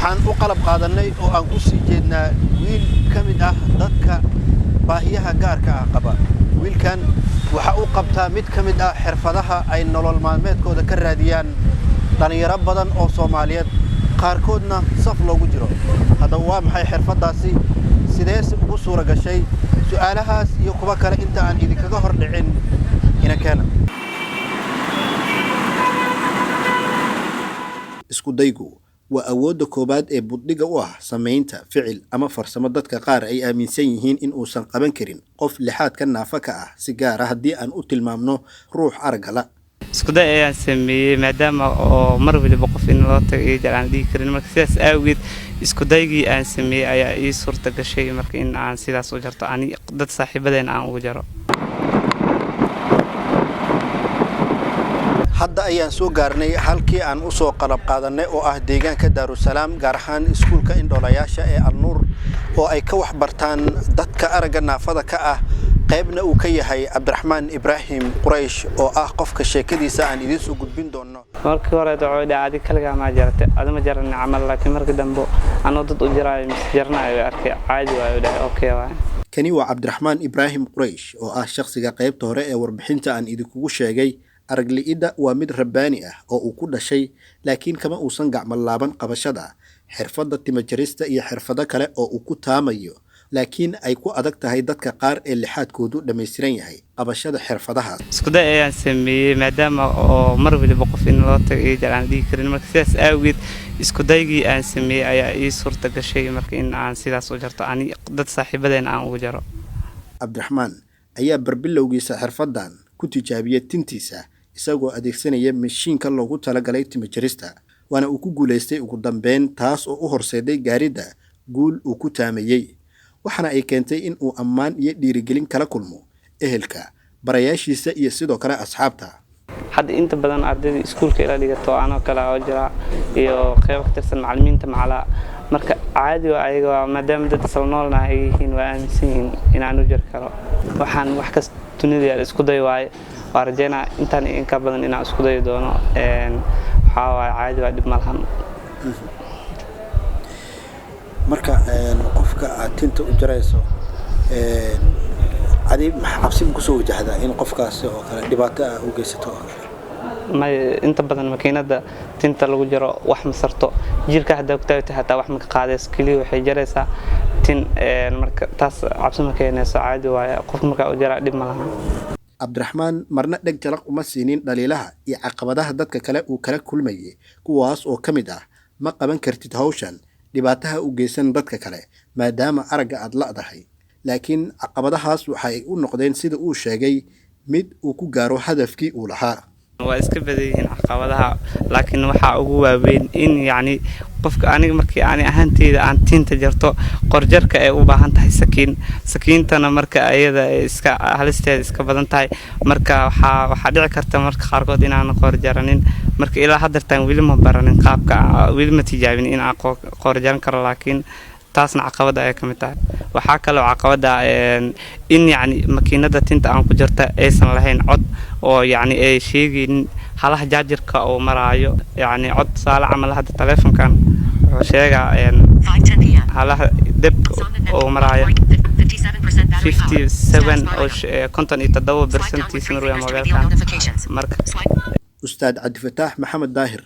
Waxaan u qalab qaadannay oo aan ku sii jeednaa wiil ka mid ah dadka baahiyaha gaarka ah qaba. Wiilkan waxa uu qabtaa mid ka mid ah xirfadaha ay nolol maalmeedkooda ka raadiyaan dhallinyaro badan oo Soomaaliyeed, qaarkoodna saf loogu jiro. Haddaba waa maxay xirfaddaasi? Sideese ugu suura gashay? Su'aalahaas iyo kuwo kale inta aan idinkaga hor dhicin, ina keena. Isku daygu waa awoodda koowaad ee buddhiga u ah samaynta ficil ama farsamo dadka qaar ay aaminsan yihiin in uusan qaban karin qof lixaadka naafa ka ah, si gaar ah haddii aan u tilmaamno ruux aragga la. Iskuday ayaan sameeyey, maadaama oo mar waliba qof in loo tago ii jar aan dhihi karin. Marka sidaas awgeed iskudaygii aan sameeyey ayaa ii suurta gashay, marka in aan sidaas u jarto ani dad saaxiibadeen aan ugu jaro. Hadda ayaan soo gaarnay halkii aan u soo qalab qaadanay oo ah deegaanka Daarusalaam, gaar ahaan iskuulka indhoolayaasha ee Alnuur oo ay ka wax bartaan dadka aragga naafada ka ah, qaybna uu ka yahay Cabdiraxmaan Ibraahim Quraysh oo ah qofka sheekadiisa aan idiin soo gudbin doono. Markii hore wuxuu dhahay, "Adi kaligaa maa jartay? Adi ma jaranin camal." Laakiin markii dambe anoo dad u jaraayo mise jaranayo arkay, caadi waayo, dhahay, "Okay waay." Kani waa Cabdiraxmaan Ibraahim Quraysh oo ah shakhsiga qaybta hore ee warbixinta aan idinkugu sheegay. Aragli'idda waa mid rabbaani ah oo uu ku dhashay, laakiin kama uusan gacmo laaban qabashada xirfadda timajarista iyo xirfado kale oo uu ku taamayo, laakiin ay ku adag tahay dadka qaar ee lixaadkoodu dhammaystiran yahay qabashada xirfadahaas. Iskuday ayaan sameeyey, maadaama oo mar waliba qof in loo tago ii jar aan dhihi karin. Marka sidaas awgeed iskudaygii aan sameeyey ayaa ii suurta gashay, marka in aan sidaas u jarto ani dad saaxiibadeen aan ugu jaro. Cabdiraxmaan ayaa barbilowgiisa xirfaddan ku tijaabiyey tintiisa isagoo adeegsanaya mashiinka loogu talagalay timajarista, waana uu ku guulaystay ugu dambeyn, taas oo u horseeday gaaridda guul uu ku taamayey, waxaana ay keentay in uu ammaan iyo dhiirigelin kala kulmo ehelka, barayaashiisa iyo sidoo kale asxaabta. Hadda inta badan ardayda iskuulka ila dhigato anoo kale oo jira iyo qeybo ka tirsan macallimiinta macalaa, marka caadi waa ayaga, maadaama dad isla noolna ay yihiin, waa aaminsan yihiin inaan u jiri karo. Waxaan wax kasta dunida yaal isku day waaye. Waa rajeynaa intaan in ka badan inaan isku dayi doono. Waxaa waaye caadi waa, dhib ma lahan. Marka qofka aad tinta u jarayso, adi cabsi ma kusoo wajahdaa in qofkaasi oo kale dhibaato ah u geysato oo kale? May, inta badan makiinada tinta lagu jaro wax ma sarto jirka. Haddaa ku taagto hataa wax ma ka qaadayso, keliya waxay jaraysaa tin. Marka taas cabsi ma keenayso, caadi waaye, qofka markaa u jaraa dhib ma lahan. Cabdiraxmaan marna dheg jalaq uma siinin dhaliilaha iyo caqabadaha dadka kale uu kala kulmayay, kuwaas oo ka mid ah "Ma qaban kartid hawshan, dhibaataha u geysan dadka kale maadaama aragga aad la'dahay," laakiin caqabadahaas waxay u noqdeen, sida uu sheegay, mid uu ku gaaro hadafkii uu lahaa. Waa iska badan yihiin caqabadaha, laakiin waxaa ugu waaweyn in yacni qofka aniga markii ani ahaanteyda aan tinta jarto, qorjarka ay u baahan tahay sakiin, sakiintana marka ayada iska halisteeda iska badan tahay. Marka waxaa dhici karta marka qaarkood inaan qoorjaranin. Marka ilaa haddeertaan weli ma baranin qaabka, weli ma tijaabin in aan qoorjaran karo, laakiin taasna caqabada ayay ka mid tahay. Waxaa kaloo caqabada in yacni makiinada tinta aan ku jarta aysan lahayn cod oo yacni ay sheegaynin halaha jaajarka uu maraayo, yacni cod tusaale camal hadda taleefonkan wuxuu sheegaa halaha debka uu maraayo 57 oo 57 percentiis marwaya mobeelkan marka. Ustaad Cabdifataax Maxamed Daahir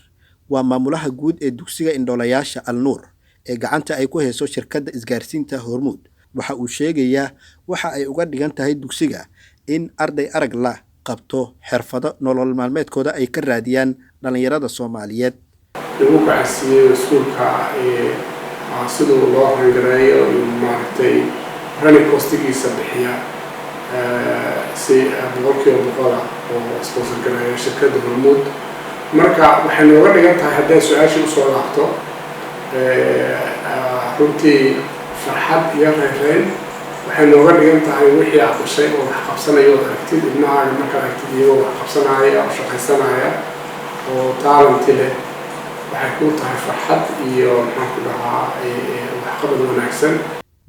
waa maamulaha guud ee dugsiga indhoolayaasha Al Nuur ee gacanta ay ku hayso shirkadda isgaarsiinta Hormuud. Waxa uu sheegayaa waxa ay uga dhigan tahay dugsiga in arday arag la qabto xirfado nolol maalmeedkooda ay ka raadiyaan dhallinyarada Soomaaliyeed. Lagu gacansiiyey iskuulka siduu loo rangareeyo iyo maaragtay running costigiisa bixiya si 100% oo sponsor gareeya shirkadda Hormuud. Marka waxay nooga dhigan tahay, hadday su-aashii usoo laabto, runtii farxad iyo reereyn. Waxay nooga dhigan tahay wixii aad dhashay oo wax qabsanaya ood aragtid, ilmahaaga markaad aragtid iyagoo wax qabsanaya oo shaqaysanaya oo talenti leh, waxay kuu tahay farxad iyo, maxaan ku dhahaa, waxqabad wanaagsan.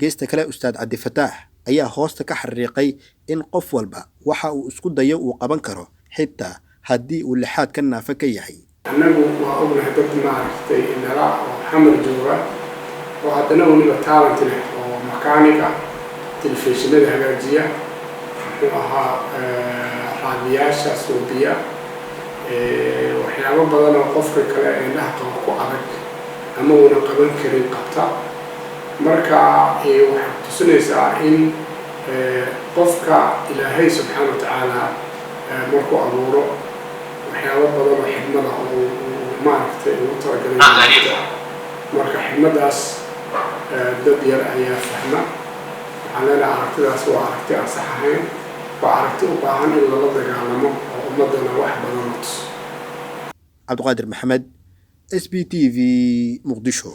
Geesta kale, Ustaad Cabdifataax ayaa hoosta ka xariiqay in qof walba waxa uu isku dayo uu qaban karo, xitaa haddii uu lixaad ka naafa ka yahay. Annagu waa ognahay dad maaragtay indhala oo Xamar jooga oo haddana weliba talent leh oo mechanic ah, telefishinada hagaajiya, muxuu ahaa, raadiyaasha suubiya, waxyaabo badan oo qofka kale ee indhaha qaba ku adag ama uunan qaban karin qabta. Marka waxay tusinaysaa in qofka Ilaahay subxaana wa tacaala markuu abuuro waxyaabo badan oo xigmada oo maaragtay ugu talagalay. Marka xigmadaas dad yar ayaa fahma. Waxaan leenahay aragtidaas waa aragti aan sax ahayn, waa aragti u baahan in lala dagaalamo oo ummaddana wax badan la tuso. Cabdiqaadir Maxamed, SB TV, Muqdisho.